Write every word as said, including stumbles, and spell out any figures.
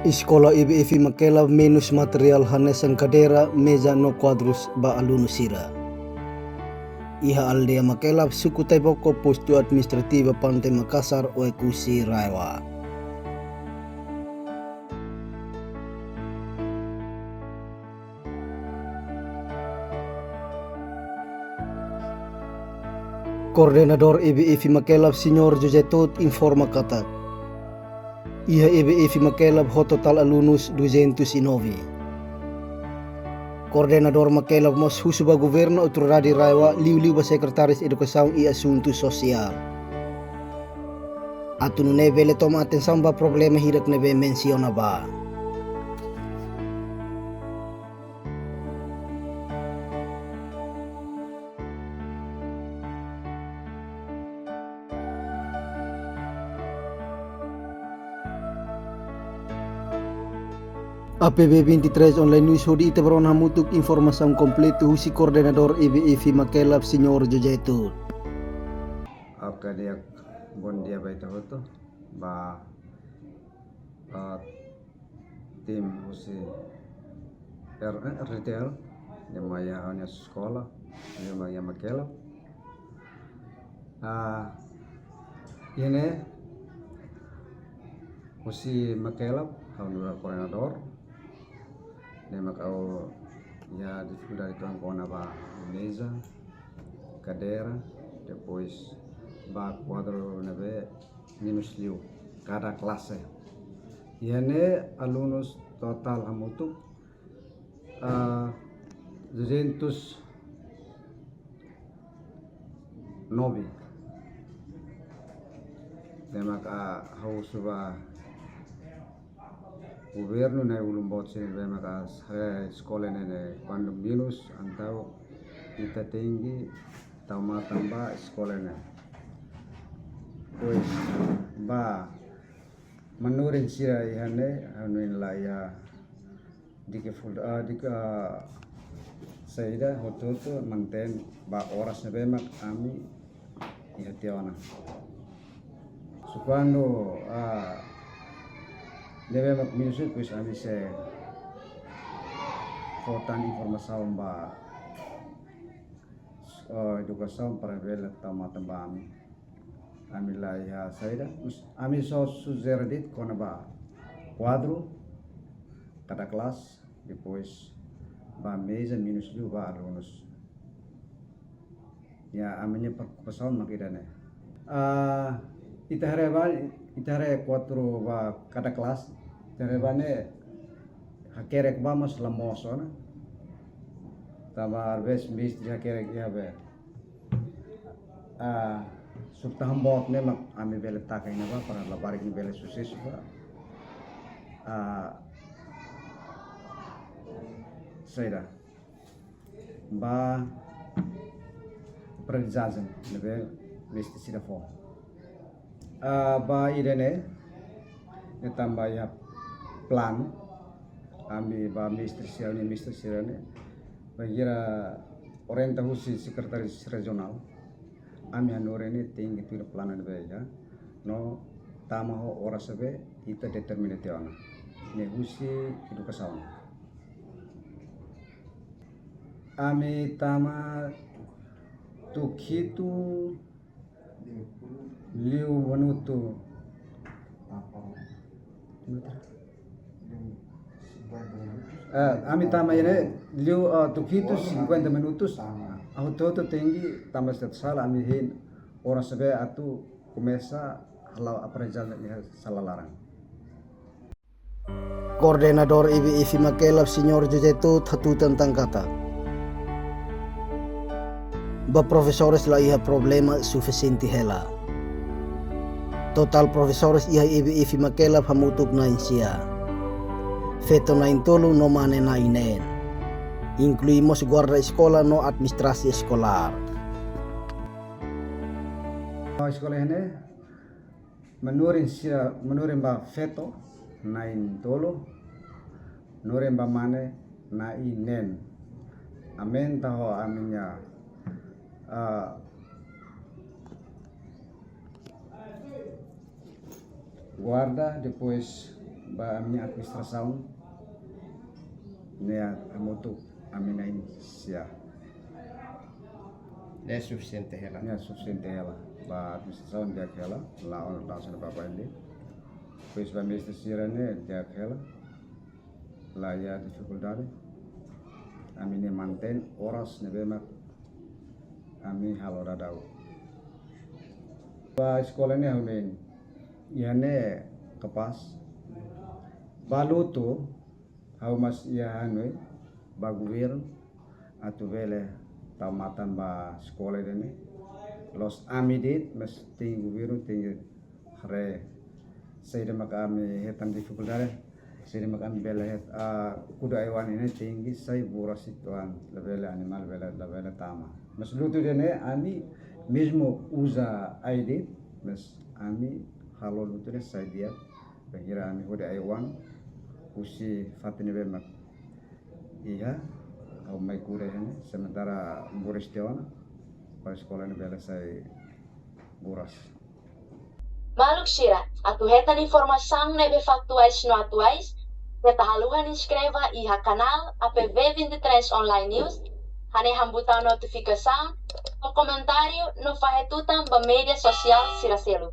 Eskola E B F Makelab menus materiál hanesan kadeira, meza no kuadrus ba alunu sira. Iha aldeia Makelab, suku Taiboko, postu administrativu Pante Makasar, Oekusi, RAEOA. Koordenadór E B F Makelab, Señór José Tut, informa katak iha E B F Makelab ho totál alunus duzentus e nove. Koordenadór Makelab mós husu ba governu, autoridade RAEOA, liuliu ba sekretáriu edukasaun i asuntu sosiál, atu nune'e bele toma atensaun ba problema hirak ne'ebé mensiona ba. A P B vinte e três Online News, hodi ita bele rona hamutuk informasaun kompletu husi koordenadór E B F Makelab, Señór José Tut. Oke, di'ak, bondia ba ita hotu. Ba, ah, tim husi R-, eh, R T L, ne'ebé mai iha ha'u-nia eskola, ne'ebé mai iha Makelab. Ah, iha ne'e husi Makelab, ha'u nu'udar koordenadór, ne'e mak ha'u iha difikuldade uitoan kona-ba meza, kadeira, depois ba kuadru ne'ebé menus liu kada klase. Iha ne'e alunus totál hamutuk, ah, duzentus nove. Ne'e mak, ah, ha'u husu ba governu ne'e ulun boot sira ne'ebé maka sare eskola ne'e, ne'e kuandu menus, entaun ita tenke tau matan ba eskola ne'e. Pois, ba manorin sira iha ne'e, ha'u hanoin la iha difikulta-, ah, dif-, ah, saida, hotu-hotu mantein ba oras ne'ebé mak ami iha tiha ona. Se kuandu, ah, ne'ebé mak menus, pois ami sei fó tan informasaun ba, ah, edukasaun para bele tau matan ba ami. Ami la iha saida, mas ami só sujere de'it kona-ba kuadru kada klase, depois ba meza menus liu ba alunus. Ya, ami-nia preokupasaun mak ida-ne'e. Ah, ita haree ba, ita haree kuadru ba kada klase, ita haree ba ne'e hakerek ba mas la mosu ona. Tanba às vezes mestre hakerek iha be, ah, surta hamboot ne'e mak ami bele taka iha ne'ebá para labarik ne'e bele susesu ba, ah, saida, ba aprendizajen ne'ebé mestre sira fó. Ah, ba ida-ne'e, ne'e tanba iha planu, ami ba mestre sira-ne'e, mestre sira-ne'e, bainhira orienta husi sekretáriu rejionál, ami hanorin ne'e tenke tuir planu ne'ebé iha, no tama ho oras ne'ebé ita determina tiha ona. Ne'e husi edukasaun. Ami tama tuku hitu liu minutu. Eh, ami tama iha ne'e liu, eh, tuku hitu cinquenta minutos. Hotu-hotu tenke tanba se ita sala ami hein oras ne'ebé atu komesa hala'o aprendizajen iha sala laran. Koordenadór E B F Makelab, Señór José Tut, hatutan tan katak ba profesores la iha problema sufisiente hela. Totál profesores iha E B F Makelab hamutuk na'in-sia. Feto na'in-tolu no mane na'in-neen. Inklui mós guarda eskola no administrasi eskolár. Eskola ne'e manorin sira, manorin ba feto na'in-tolu, norin ba mane na'in-neen. Aumenta ho ami-nia, ah, guarda, depois Ba ami-nia administrasaun ne'e hamutuk ami na'in-sia. Ne'e sufisiente hela. Ne'e sufisiente hela. Ba administrasaun di'ak hela, la'o, la'o sona ba baile. Depois ba mestre sira ne'e di'ak hela. La iha difikuldade. Ami ne'e mantein oras ne'ebé mak ami halo daudaun. Ba eskola ne'e ha'u hanoin iha ne'e kapás. Ba lutu ha'u mós iha hanoin ba governu atu bele tau matan ba eskola ida-ne'e. La'ós ami de'it, mas tenke governu tenke haree saida maka ami hetan difikuldade, saida maka ami bele het, ah, kuda ai-oan ne'e tenke sai buras uitoan, labele animál bele, labele tama. Mas lutu ida-ne'e ami mezmu uza ai de'it, mas ami halo lutu ne'e sai di'ak, bainhira ami hodi ai-oan husi fatin ne'ebé mak iha, ha'u mai kuda iha ne'e, sementara buras tiha ona, para eskola ne'e bele sai buras. Maluk sira, atu hetan informasaun ne'ebé faktuais no atuais, keta haluha inskreve iha kanál A P V vinte e três Online News, hanehan butaun notifikasaun, no komentáriu no fahe tutan ba média sosiál sira seluk.